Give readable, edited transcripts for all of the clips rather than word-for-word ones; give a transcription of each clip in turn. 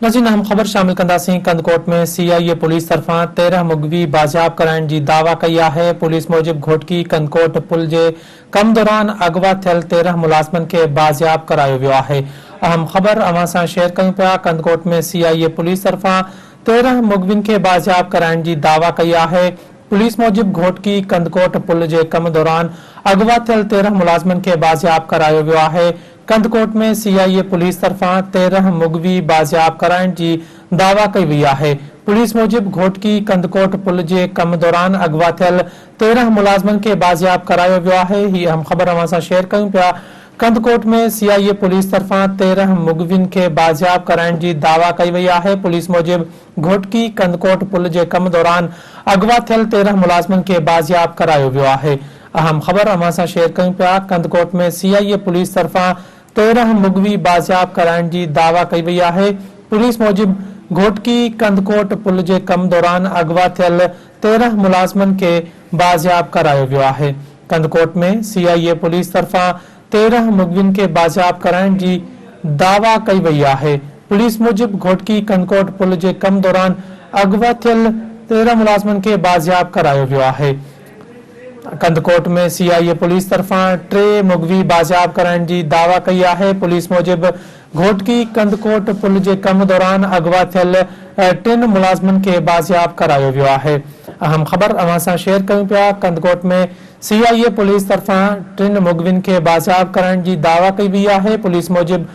ناظرين اهم خبر شامل ڪنداسين ڪنڌڪوٽ ۾ سي آء اي پوليس طرفان 13 مغوي بازياب ڪرائڻ جي دعويٰ ڪئي آهي پوليس موجب گهوٽڪي ڪنڌڪوٽ پل جي ڪم دوران اغوا ٿيل 13 ملازمن کي بازياب ڪرايو ويو آهي اهم خبر اوهان سان شيئر ڪيون پيا ڪنڌڪوٽ ۾ سي آء اي پوليس طرفان 13 مغوين کي بازياب ڪرائڻ جي دعويٰ ڪئي آهي پوليس موجب گهوٽڪي ڪنڌڪوٽ پل جي ڪم دوران اغوا ٿيل 13 ملازمن کي بازياب ڪرايو ويو آهي ڪنڌڪوٽ ۾ سي آء اي پوليس طرفان 13 مغوي بازياب ڪرائڻ جي دعويٰ ڪئي وئي آهي. پوليس موجب گهوٽڪي ڪنڌڪوٽ پل جي ڪم دوران اغوا ٿيل 13 ملازمن کي بازياب ڪرايو ويو آهي. هي اهم خبر اوهان سان شيئر ڪيون پيا. ڪنڌڪوٽ ۾ سي آء اي پوليس طرفان 13 مغوين کي بازياب ڪرائڻ جي دعويٰ ڪئي وئي آهي. پوليس موجب گهوٽڪي ڪنڌڪوٽ پل جي ڪم دوران اغوا ٿيل 13 ملازمن کي بازياب ڪرايو ويو آهي. اهم خبر اوهان سان شيئر ڪيون پيا، ڪنڌڪوٽ ۾ سي آء اي پوليس طرفان 13 مغوي بازياب ڪرائڻ جي دعويٰ ڪئي وئي آهي، پوليس موجب گهوٽڪي ڪنڌڪوٽ پل جي ڪم دوران اغوا ٿيل 13 ملازمن کي بازياب ڪرايو ويو آهي، ڪنڌڪوٽ ۾ سي آء اي پوليس طرفان 13 مغوين کي بازياب ڪرائڻ جي دعويٰ ڪئي وئي آهي. پوليس موجب گهوٽڪي ڪنڌڪوٽ پل جي ڪم دوران اغوا ٿيل 13 ملازمن کي بازياب ڪرايو ويو آهي. ڪنڌڪوٽ ۾ سي آء اي پوليس طرفان ٽي مغوي بازياب ڪرائڻ جي دعويٰ ڪئي آهي. پوليس موجب گهوٽڪي ڪنڌڪوٽ پل جي ڪم دوران اغوا ٿيل ٽن ملازمن کي بازياب ڪرايو ويو آهي. اهم خبر اوهان سان شيئر ڪيون پيا ڪنڌڪوٽ ۾ سي آء اي پوليس طرفان ٽن مغوين کي بازياب ڪرائڻ جي دعويٰ ڪئي وئي آهي. پوليس موجب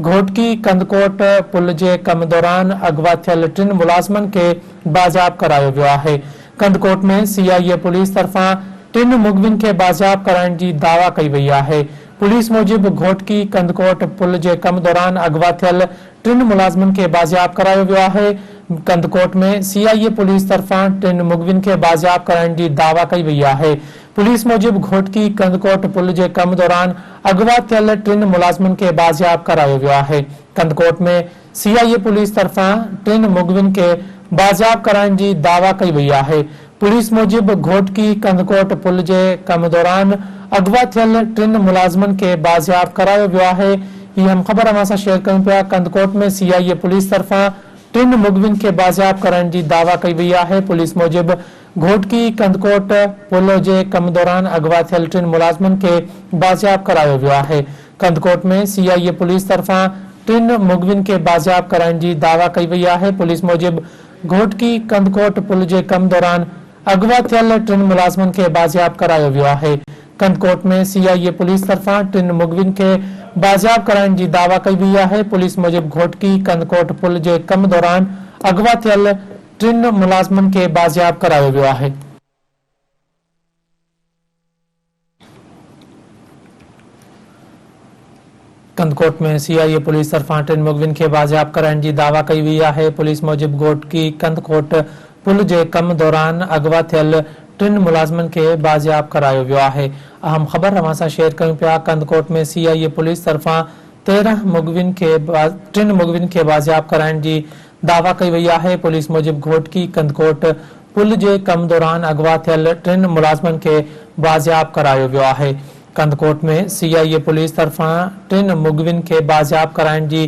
گهوٽڪي ڪنڌڪوٽ پل جي ڪم دوران اغوا ٿيل ٽن ملازمن کي بازياب ڪرايو ويو آهي. ڪنڌڪوٽ ۾ سي آء اي پوليس طرفان ٽن مغوين کي بازياب ڪرائڻ جي دعويٰ ڪئي وئي آهي. پوليس موجب گهوٽڪي ڪنڌڪوٽ پل جي ڪم دوران اغوا ٿيل ٽن ملازمن کي بازياب ڪرايو ويو آهي. ڪنڌڪوٽ ۾ سي آء اي پوليس طرفان ٽن مغوين کي بازياب ڪرائڻ جي دعويٰ ڪئي وئي آهي. پوليس موجب گهوٽڪي ڪنڌڪوٽ پل جي ڪم دوران اغوا ٿيل ٽن ملازمن کي بازياب ڪرايو ويو آهي. ڪنڌڪوٽ ۾ سي آء اي پوليس طرفان ٽن مغوين کي بازياب ڪرائڻ جي دعويٰ ڪئي وئي آهي. پوليس موجب گهوٽڪي ڪنڌڪوٽ پل جي ڪم دوران اغوا ٿيل ٽن ملازمن کي بازياب ڪرايو ويو آهي. هي اهم خبر اوهان سان شيئر ڪيون پيا ڪنڌڪوٽ ۾ سي آء اي پوليس طرفان ٽن مغوين کي بازياب ڪرائڻ جي دعويٰ ڪئي وئي آهي. پوليس موجب گهوٽڪي ڪنڌڪوٽ پل جي ڪم دوران اغوا ٿيل ٽن ملازمن کي بازياب ڪرايو ويو آهي. ڪنڌڪوٽ ۾ سي آء اي پوليس طرفان ٽن مغوين کي بازياب ڪرائڻ جي دعويٰ ڪئي وئي آهي. پوليس موجب گهوٽڪي ڪنڌڪوٽ پل جي ڪم دوران اغوا ٿيل ٽن ملازمن کي بازياب ڪرايو ويو آهي. ڪنڌڪوٽ ۾ سي آء اي پوليس طرفان ٽن مغوين کي بازياب ڪرائڻ جي دعويٰ ڪئي وئي آهي. پوليس موجب گهوٽڪي ڪنڌڪوٽ پل جي ڪم دوران اغوا ٿيل ٽن ملازمن کي بازياب ڪرايو ويو آهي. ڪنڌڪوٽ ۾ سي آء اي پوليس طرفان ٽن مغوين کي بازياب ڪرائڻ جي دعويٰ ڪئي وئي آهي. پوليس موجب گهوٽڪي ڪنڌڪوٽ پل جي ڪم دوران اغوا ٿيل ٽن ملازمن کي بازياب ڪرايو ويو آهي. اهم خبر اوهان سان شيئر ڪيون پيا ڪنڌڪوٽ ۾ سي آء اي پوليس طرفان 13 مغوين کي ٽن مغوين کي بازياب ڪرائڻ جي دعويٰ ڪئي وئي آهي. پوليس موجب گهوٽڪي ڪنڌڪوٽ پل جي ڪم دوران اغوا ٿيل ٽن ملازمن کي بازياب ڪرايو ويو آهي. ڪنڌڪوٽ ۾ سي آء اي پوليس طرفان ٽن مغوين کي بازياب ڪرائڻ جي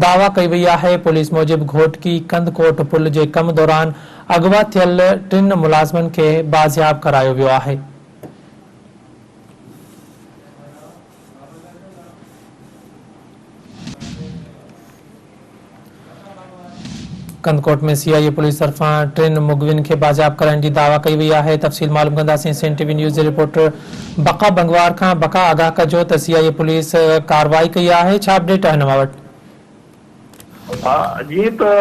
دعويٰ ڪئي وئي آهي. پوليس موجب گهوٽڪي ڪنڌڪوٽ پل جي ڪم دوران اغوا ٿيل ٽن ملازمن کي بازياب ڪرايو ويو آهي. ڪنڌڪوٽ ۾ سي آء اي پوليس طرفان ٽن مغوين کي بازياب ڪرائڻ جي دعويٰ ڪئي وئي آهي. تفصيل معلوم ڪنداسين سنڌ ٽي وي نيوز جي رپورٽر بقا بنگوار کان. بقا آگاهه ڪجو ته سي آء اي پوليس ڪارروائي ڪئي آهي، ڇا اپڊيٽ آهن اوهان وٽ؟ ها جيئن ته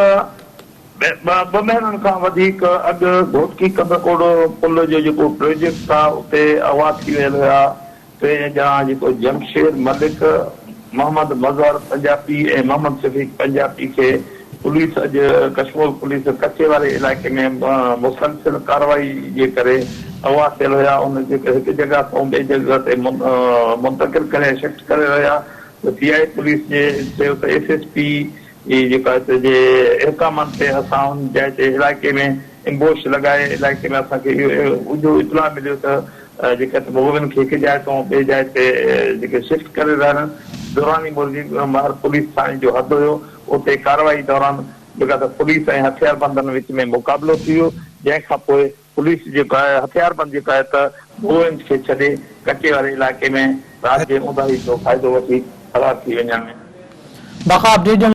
ٻه مهينن کان وڌيڪ اڳ گهوٽڪي ڪنڌڪوٽ پل جو جيڪو پروجيڪٽ آهي اتي اغوا ٿي ويل هيا ٽي ڄڻا جيڪو جمشير ملڪ، محمد مظهر پنجابي ۽ محمد شفيق پنجابي کي پوليس اڄ ڪشمور پوليس ڪچي واري علائقي ۾ مسلسل ڪارروائي جي ڪري اغوا ٿيل هيا ان جيڪي هڪ جڳهه تان ٻئي جڳهه تي منتقل ڪري شفٽ ڪري رهيا ته سي آء اي پوليس جي چيو ته ايس ايس پي جيڪا هتي جي احڪامن تي اسان ان جاء تي علائقي ۾ امبوش لڳائي علائقي ۾ اسان کي اهو اجهو اطلاع مليو ته جيڪي هت مغوين کي هڪ جاء تان ٻئي جاء تي جيڪي شفٽ ڪري رهيا آهن. دوراني مورجي مهر پوليس ٿاڻي جو حد هيو اتي ڪارروائي دوران جيڪا ته پوليس ۽ هٿياربندن وچ ۾ مقابلو ٿي ويو، جنهن کان پوء پوليس جيڪو آهي هٿياربند جيڪو آهي ته مغوين کي ڇڏي ڪچي واري علائقي ۾ رات جي اونداهي جو فائدو وٺي فرار ٿي وڃڻ ۾. بقا اپڊيٽ ڏيڻ.